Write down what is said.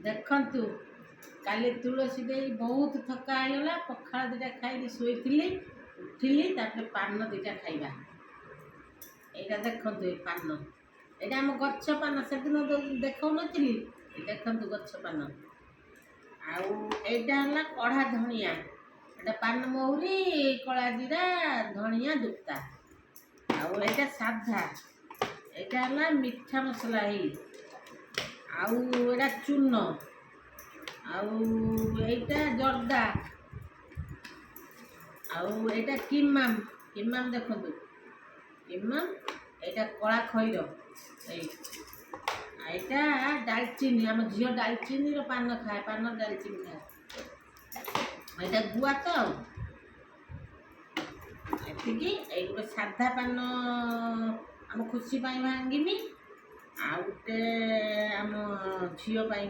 ଦେଖନ୍ତୁ, କାଲି ତୁଳସୀ ଦେଇ ବହୁତ ଥକା ହେଇଗଲା। ପଖାଳ ଦୁଇଟା ଖାଇକି ଶୋଇଥିଲି, ଉଠିଲି, ତାପରେ ପାନ ଦୁଇଟା ଖାଇବା। ଏଇଟା ଦେଖନ୍ତୁ, ଏଇ ପାନ, ଏଇଟା ଆମ ଗଛ ପାନ। ସେଦିନ ଦେଖାଉନଥିଲି? ଦେଖନ୍ତୁ ଗଛ ପାନ। ଆଉ ଏଇଟା ହେଲା କଢ଼ା ଧଣିଆ। ଏଇଟା ପାନ ମହୁରି, କଳା ଜିରା, ଧଣିଆ ଦୁକ୍ତା। ଆଉ ଏଇଟା ସାଧା। ଏଇଟା ହେଲା ମିଠା ମସଲା ହେଇ। ଆଉ ଏଇଟା ଚୂନ। ଆଉ ଏଇଟା ଜର୍ଦା। ଆଉ ଏଇଟା କିମାମ। କିମାମ ଦେଖନ୍ତୁ, କିମାମ। ଏଇଟା କଳା ଖଇର। ଏଇ ଏଇଟା ଡାଲଚିନି। ଆମ ଝିଅ ଡାଲଚିନିର ପାନ ଖାଏ, ପାନ ଡାଲଚିନି ଖାଏ। ଏଇଟା ଗୁଆ ତ। ଆଉ ଏତିକି। ଏଇ ଗୋଟେ ସାଧା ପାନ ଆମ ଖୁସି ପାଇଁ ଭାଙ୍ଗିମି, ଆଉ ଗୋଟେ ଆମ ଝିଅ ପାଇଁ।